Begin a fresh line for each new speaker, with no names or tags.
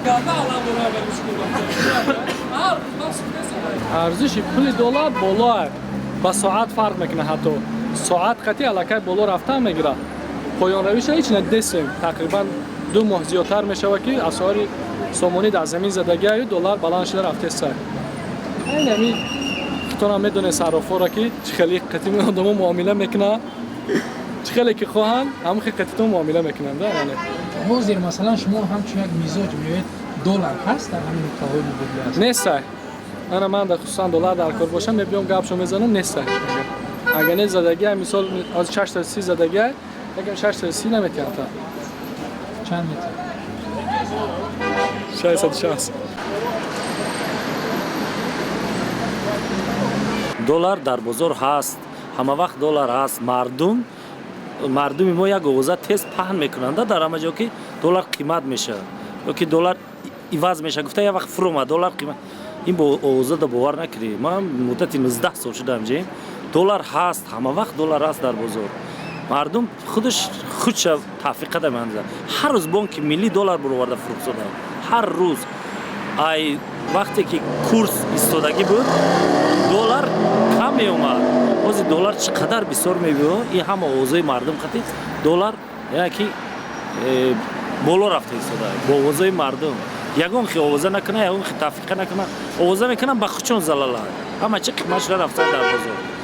Ганда алам дора. Арзиши пули доллар болоа, ба соат фарқ мекунад. Ҳатто соат қати аллакай боло рафтан мегирад, поёнравиша ҳеч надесем. Тақрибан 2 моҳ зиёдтар мешавад, ки асъори сомонӣ дар замин задагиаю доллар баланд шуда рафтеса. Айн ами худтонам медонед, саррофоро, ки чӣ хеле қатими одамо муомила мекунанд, чӣ хеле ки хоҳанд, ҳамон хел қатитон муомила мекунанд, да, яъне.
Ҳозир, масалан, шумо ҳамчун як мизоҷ меоед, доллар ҳаст дар ҳамин нуқтаҳои мубодила аст?
Нестай. Ана ман дар хусусан доллар дар кор бошам, мебиём, гапшо мезанам, нестай. Агар не задагиай, мисол, аз 630 задагиай, якам 630 наметиҳанд та.
Чанд метр?
660.
Доллар дар бозор ҳаст, ҳама вақт доллар ҳаст. Мардуми мо як овоза тез паҳн мекунанда дар ҳама ҷо, ки доллар қимат мешавад ё ки доллар иваз мешавад. Гуфта, як вақт фуромад доллар қимат, ин бо овозада бовар накунӣ. Ман муддати 19 сол шудам ҷем, доллар ҳаст, ҳама вақт доллар ҳаст дар бозор. Мардум худаш худша тафриқа меандозад. Ҳар рӯз Бонки Миллӣ доллар буроварда фурӯхтода, ҳар рӯз. Ай вақте ки курс истодагӣ буд, доллар кам меомад. Ҳозир доллар чӣ қадар бисёр мебиё. Ин ҳама овозҳои мардум қати доллар яъне ки боло рафта истода бо овозҳои мардум. Ягон хи овоза накуна, ягон хи тафриқа накуна, овоза мекунам, ба худшон залала. Ҳама чи қимат шуда рафта дар бозор.